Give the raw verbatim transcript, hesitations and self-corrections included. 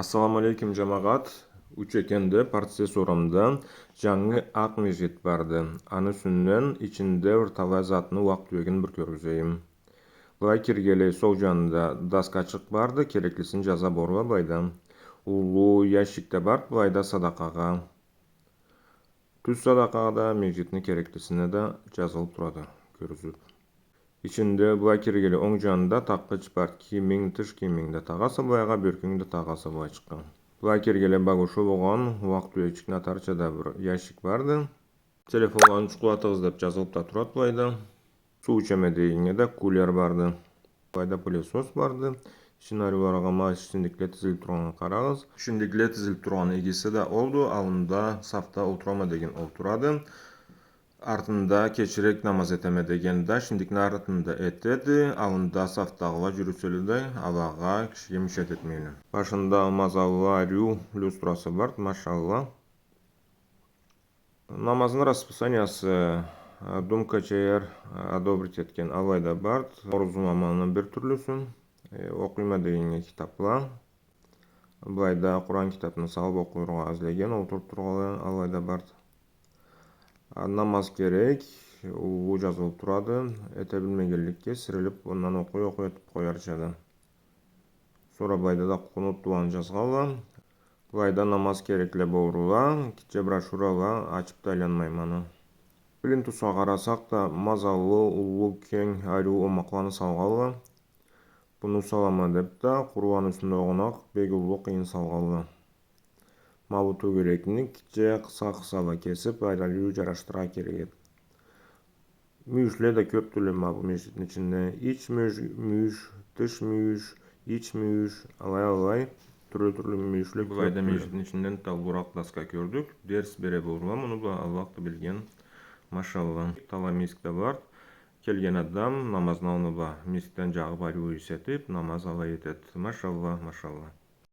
Ассаламу алейкум, джамагъат. Учкенде, Партсес орамда джангы акъ межгит барды. Аны юсюнден ичинде бир талай затны, уакъ-тюегин бир кёргюзейим. Былай киргели, сол джанында доскачыкъ барды, кереклисин джаза болурла былайда. Уллу ящик да барды былайда садакъагъа. Тюз садакъагъа да, межгитни кереклисине да джазылыб турады, кёргюзюб. Ичинде, былай киргели, онг джанында такъгъыч барды, кийиминг, тыш кийиминг да тагъаса былайгъа, бёркюнг да тагъаса былайчыкъгъа. Былай киргели, багушу болгъан уакъ-тюечикни атарча да бир ящик барды. Телефонланы джукълатыгъыз деб джазылыб да турады былайда. Суу ичеме дегеннге да кулер барды. Былайда пылесос барды. Ичинде ариулагъа ма шиндикле тизилиб тургъаннга къарагъыз. Шиндикле тизилиб тургъаны игиси да олду. Аллында сафда олтурама деген олтурады. Артында кечирек намаз этеме деген да шиндикни артында этеди. Аллында сафдагъыла джюрюселе да, алагъа кишиге мешать этмейле. Башында мазаллы ариу люстрасы барды, машалла. Намазны расписаниясы, э, Думка Ч Р, э, одобрить этген алайда барды. Орузу намазны бир тюрлюсю, э, окъуйма дегеннге китабла. Былайда Къуран китабны салыб окъургъа излеген, олтуруб тургъанла алайда барды. А, намаз керек, уллу джазылыб турады, эте билмегенликге сирелиб, ондан окъуй-окъуй этиб къоярчады. Сора былайда да къунут дуаны джазгъанла. Былайда намаз керекле болурла, гитче брошюрала, ачыб да айланмайма аны. Плинтусха къарасакъ да, мазаллы, уллу, кенг, ариу омакъланы салгъанла. Муну салама деб да, къуру аны юсюнде огъунакъ бек уллу къыйын салгъанла. Ма бу тёгерекни гитче къыса-къысала кесиб, ариу джарашдырыргъа керек эди. Мюйюшле да кёб тюрлю ма бу межгитни ичинде. Ич мюйюш, мюйюш, тыш мюйюш, ич мюйюш, алай-алай, тюрлю-тюрлю мюйюшле кёб тюрлю. Былайда межгитни ичинден да уллуракъ доска кёрдюк. Дерс бере болурла муну бла, Аллах да билген. Машалла. Талай миск да барды. Келген адам намазны аллы бла мискден джагъыб, ариу ийис этиб, намаз алай этеди. Машалла, машалла.